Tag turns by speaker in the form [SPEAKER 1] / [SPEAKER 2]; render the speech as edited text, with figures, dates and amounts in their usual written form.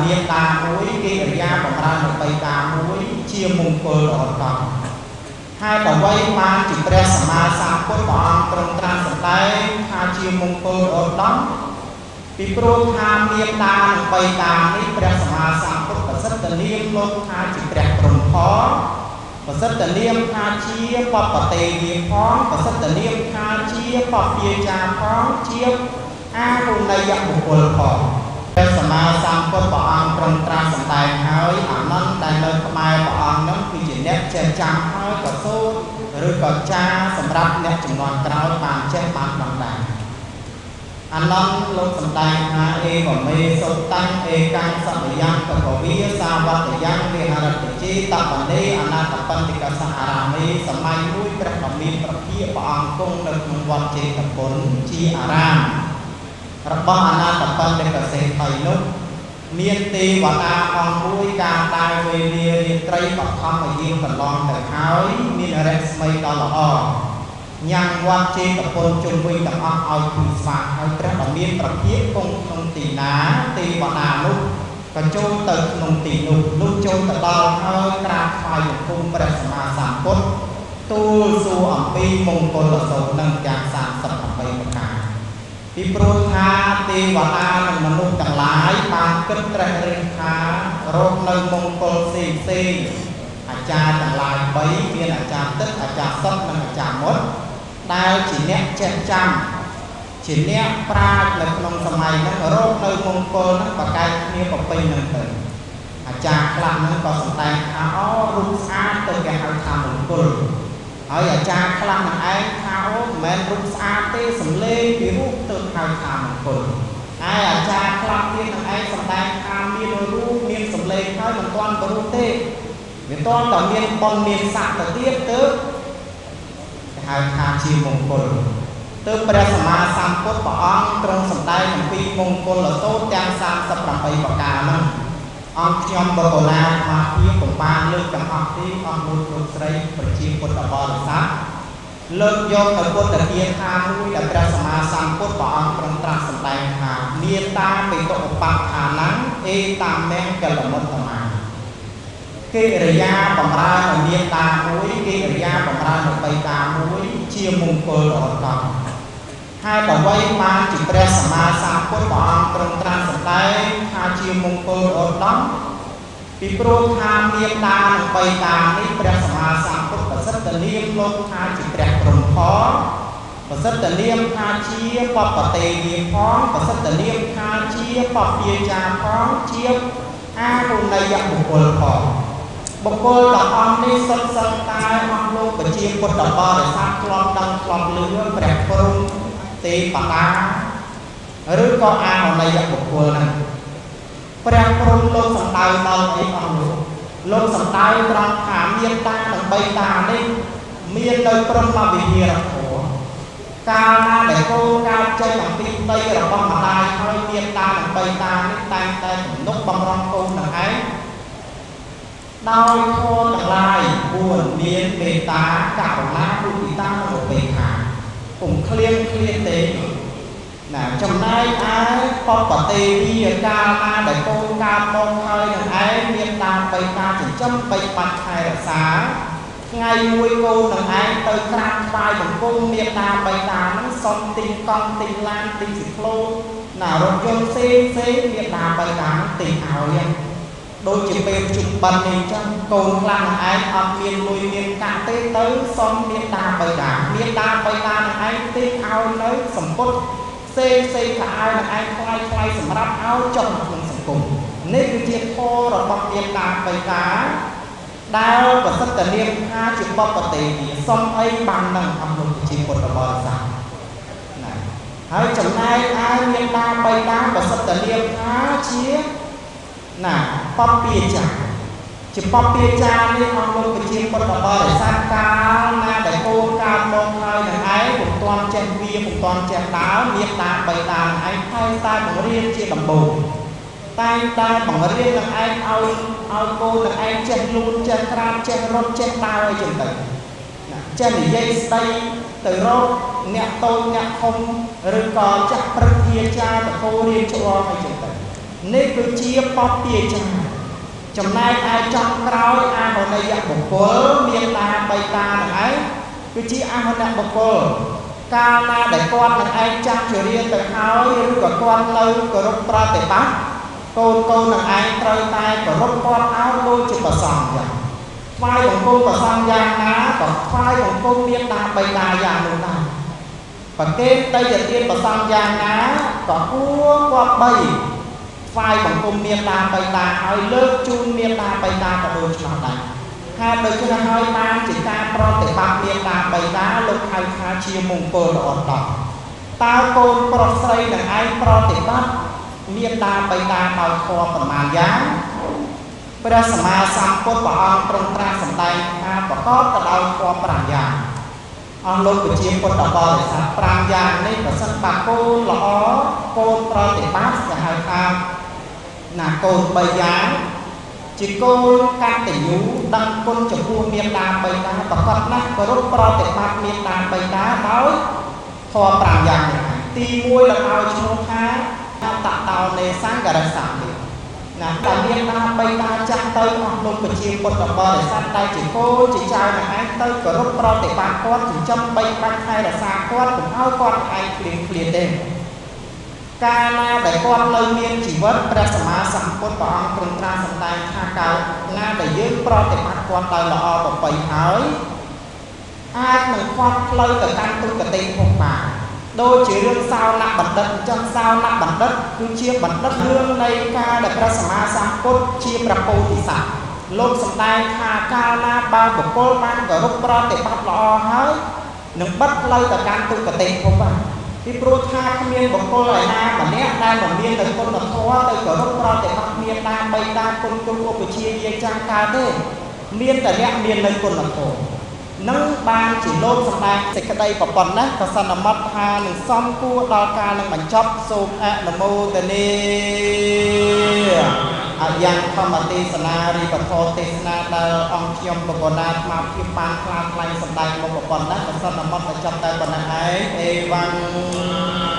[SPEAKER 1] មាតាមួយកិរិយាបំរើនៅបិតាមួយជាមង្គលដ៏ឧត្តមហេតុអ្វីបានជាព្រះសម្មាសម្ពុទ្ធព្រះអង្គទ្រង់ត្រាស់សម្ដែងថាជាមង្គលដ៏ឧត្តមពីព្រោះថាមាតានិងបិតានេះព្រះសម្មាសម្ពុទ្ធប្រសិទ្ធនាមលោកថាជាព្រះព្រហ្មផងប្រសិទ្ធនាមថាជាបពតេវាផងប្រសិទ្ធនាមថាជាបព្យាចាផងជាអាហុណយបុគ្គលផងព្រះសម្មាសម្ពុទ្ធព្រះអង្គទ្រង់ត្រាស់សម្ដែងហើយអានន្ទដែលនៅក្បែរព្រះអង្គនឹងគឺជាអ្នកចេះចាំហើយក៏សូត្រឬក៏ចាសម្រាប់អ្នកជំនាន់ក្រោយបានចេះបានដឹងដែរអានន្ទលោកសម្ដែងថាអេវមេសុតាំងអេកាំងសមយ៉ាងកកវិសាវតយ៉ាងវិហរតិចេតបនេអនាថបណ្ឌិកសអារាមេសម័យមួយព្រះដ៏មានប្រភិយព្រះអង្គគង់នៅក្នុងវត្តចេតពុនជាអារាមរបស់អនាថបណ្ឌិកសេដ្ឋីនោះមានទេវតាអង្គមួយកាលដែលវេលារាត្រីបឋមយាមកន្លងទៅហើយមានរស្មីដ៏ល្អញ៉ាំងវត្តចេតពុនជុំវិញទាំងអស់ឲ្យភ្លឺស្វាងហើយព្រះដ៏មានប្រភិយគង់ក្នុងទីណាទេវតានោះក៏ចូលទៅក្នុងទីនោះលុះចូលទៅដល់ហើយក្រាបថ្វាយបង្គំព្រះសម្មាសម្ពុទ្ធទូលសួរអំពីមង្គលសូត្រនឹងទាំង38ប្រការពីព្រោះថាទេវតានិងមនុស្សទាំងឡាយបានគិតត្រេះរិះថារកនៅមង្គលផ្សេងផ្សេងអាចារ្យទាំងឡាយ3មានអាចារ្យទឹកអាចារ្យសុទ្ធនិងអាចារ្យមុតដែលជាអ្នកចេះចាំជាអ្នកប្រាជ្ញនៅក្នុងសម័យហ្នឹងរកនៅមង្គលហ្នឹងប្រកែកគ្នាប្រពេញហ្នឹងទៅអាចារ្យខ្លះហ្នឹងក៏សម្ដែងថាអូរូបស្អាតទៅគេហៅថាមង្គលហើយអាចារ្យខ្លះនឹងឯងថាអូមិនមែនរូបស្អាតទេសំលេងពីរូបទៅហៅថាមង្គលហើយអាចារ្យខ្លះទៀតនឹងឯងសម្ដែងថាមានរូបមានសំលេងហើយមិនទាន់បរុសទេវាទាន់តែមានបុណ្យមានស័ក្តិទៅទៀតទៅគេហៅថាជាមង្គលទើបព្រះសម្មាសម្ពុទ្ធព្រះអង្គទ្រង់សម្ដែងអំពីមង្គលសូត្រទាំង38ប្រការហ្នឹងអង្គខ្ញុំបុគ្គលាអាត្មាភាពពុំបានលើកទាំងអស់ទេអស់លោកលោកស្រីប្រជាពុទ្ធបរិស័ទលើកយកទៅពុទ្ធគាថាមួយដែលព្រះសម្មាសម្ពុទ្ធព្រះអង្គទ្រង់ត្រាស់សម្ដែងថាមេតាបិតុឧបដ្ឋានំអេតាមង្គលមុត្តមាកិរិយាបំរើនៅមេតាមួយកិរិយាបំរើនៅបិតាមួយជាមង្គលដ៏ឧត្តមហេតុអ្វីបានជាព្រះសម្មាសម្ពុទ្ធព្រះអង្គទ្រង់ត្រាស់សម្ដែងថាជាមង្គលដ៏ឧត្តមពីព្រោះថាមេតានិងបិតានេះព្រះសម្មាសម្ពុទ្ធប្រសិទ្ធនាមលោកថាជាព្រះព្រហ្មផងប្រសិទ្ធនាមថាជាបពតេវាផងប្រសិទ្ធនាមថាជាបព្យាចាផងជាអាហុណយបុគ្គលផងបុគ្គលទាំងអស់នេះសុទ្ធសឹងតែអស់លោកប្រជាពុទ្ធបរិស័ទធ្លាប់ដឹងធ្លាប់ឮព្រះព្រហ្មទេវតាឬក៏អាហុណយបុគ្គលហ្នឹងព្រះព្រហ្មលោកសំដៅដល់អីអស់លោកលោកសំដៅត្រង់ថាមេតានិងបិតានេះមាននៅព្រហ្មវិហារធម៌កាលណាដែលកូនកើតចេញអំពីផ្ទៃរបស់ម្ដាយហើយមេតានិងបិតានេះតែងតែទំនុកបំរុងកូននឹងឯងដោយធម៌ទាំងឡាយ4មានមេត្តាករុណាមុទិតានិងឧបេក្ខាពុំឃ្លៀងឃ្លាតទេណាចំណែកឯបពតេវីកាលណាដែលកូនកើតមកហើយនឹងឯងមានតាមបិតាចិញ្ចឹមបីបាច់ថែរក្សាថ្ងៃមួយកូននឹងឯងទៅក្រាបថ្វាយបង្គំមេតាបិតានឹងសុំទិញកង់ទិញឡានទិញស៊ីក្លូណារថយន្តផ្សេងផ្សេងមេតាបិតានឹងទិញឲ្យដូចជាពេលជុំបិណ្ឌនេះអញ្ចឹងកូនខ្លះនឹងឯងអត់មានលុយមានកាក់ទេទៅសុំមេតាបិតាមេតាបិតានឹងឯងទិញឲ្យនៅសម្ពុតផ្សេងផ្សេងខោអាវនឹងឯងថ្លៃថ្លៃសម្រាប់ឲ្យចុះក្នុងសង្គមនេះគឺជាធម៌របស់មេតាបិតាដែលប្រសិទ្ធនាមថាជាបពតេវីសុំអីបាននឹងអស់លោកប្រជាពុទ្ធបរិស័ទណាហើយចំណែកឯមេតាបិតាប្រសិទ្ធនាមថាជាណាបព្វាចាជាបព្វាចានេះអស់លោកប្រជាពុទ្ធបរិស័ទកាលណាដែលកូនកើតមកហើយនឹងឯងពុំទាន់ចេះវាពុំទាន់ចេះដើរមេតាបិតានឹងឯងតែងតែបង្រៀនជាដំបូងតែងតែបង្រៀននឹងឯងឲ្យកូននឹងឯងចេះលូនចេះក្រាបចេះរត់ចេះដើរអីចឹងទៅណាចេះនិយាយស្ដីទៅរកអ្នកតូចអ្នកធំឬក៏ចាស់ព្រឹទ្ធាចារ្យតកូរៀនច្បងអីចឹងទៅ នេះគឺជាបព្វាចារចំណែកឯចុងក្រោយអាហនយបុគ្គលមានតាបីតានឹងឯងគឺជាអាហនបុគ្គលកាលណាដែលគាត់នឹងឯងចាស់ជរាទៅហើយឬក៏គាត់នៅគោរពប្រតិបត្តិកូនកូននឹងឯងត្រូវតែគោរពគាត់ឲ្យដូចជាប្រសងយ៉ាងថ្វាយបង្គំប្រសងយ៉ាងណាក៏ថ្វាយបង្គំមានតាបីតាយ៉ាងនោះដែរប្រគេនដីទានប្រសងយ៉ាងណាក៏គួរគាត់បីថ្វាយបង្គំមេតាបៃតាឲ្យលើកជូនមេតាបៃតាក៏ដូច្នោះដែរហេតុដូច្នេះហើយបានជាការប្រតិបត្តិមេតាបៃតាលោកហៅថាជាមង្គលល្អដល់តើកូនប្រុសស្រីនឹងឯងប្រតិបត្តិមេតាបៃតាដោយធម៌ប្រមាណយ៉ាងព្រះសម្មាសម្ពុទ្ធព្រះអង្គទ្រង់ត្រាស់សម្ដែងថាប្រកបទៅដោយធម៌5យ៉ាងអស់លោកប្រជាពុទ្ធបរិស័ទ5យ៉ាងនេះប្រសិនបើកូនល្អកូនប្រតិបត្តិគេហៅថាណាកូន3យ៉ាងជាកូនកតញ្ញូដឹងគុណចំពោះមេតាបៃតាប្រកបណាស់គោរពប្រតិបត្តិមេតាបៃតាដោយធម៌5យ៉ាងនេះទី1លោកឲ្យឈ្មោះថាតតោនេសង្ករសាមិណាតែមេតាបៃតាចាស់ទៅអស់លោកប្រជាពុទ្ធបរិស័ទដែលជាកូនជាចៅនឹងឯងទៅគោរពប្រតិបត្តិគាត់ចិញ្ចឹមបីបាច់ថែរក្សាគាត់កុំឲ្យគាត់ឯងឃ្លៀងឃ្លាតទេកាលណាដែលគាត់នៅមានជីវិតព្រះសម្មាសម្ពុទ្ធព្រះអង្គទ្រង់ត្រាស់សម្ដែងថាកាលណាដែលយើងប្រតិបត្តិគាត់ដោយល្អប្រពៃហើយអាចនឹងខ្វាត់ផ្លូវទៅកាន់ទុគតិភពបានដូចជារឿងសោនបណ្ឌិតអញ្ចឹងសោនបណ្ឌិតគឺជាបណ្ឌិតរឿងនៃការដែលព្រះសម្មាសម្ពុទ្ធជាព្រះពោធិសត្វលោកសម្ដែងថាកាលណាបើបុគ្គលបានគោរពប្រតិបត្តិល្អហើយនឹងបិទផ្លូវទៅកាន់ទុគតិភពបានពីព្រោះថាគ្មានបុគ្គលឯណាម្នាក់ដែលមិនមាននូវគុណធម៌ទៅគោរពប្រតិបត្តិមេតាបៃតាគុណគ្រូឧបជាយាចាស់កើតទេមានតែអ្នកមាននូវគុណធម៌នឹងបានជាលោកសម្ដែងសេចក្តីប្រពន្ធណាស់ក៏សន្មត់ថានឹងសំគួរដល់ការនឹងបញ្ចប់សូមអនុមោទនាអយ៉ាងធម្មទេសនារីពធទេសនាដែលអង្គខ្ញុំបកណាអាត្មាភាពបានខ្លាថ្លែងសម្ដែងមកប្រពន្ធណាស់ក៏សន្មត់បញ្ចប់តែប៉ុណ្ណេះឯងអេវ៉ាំង។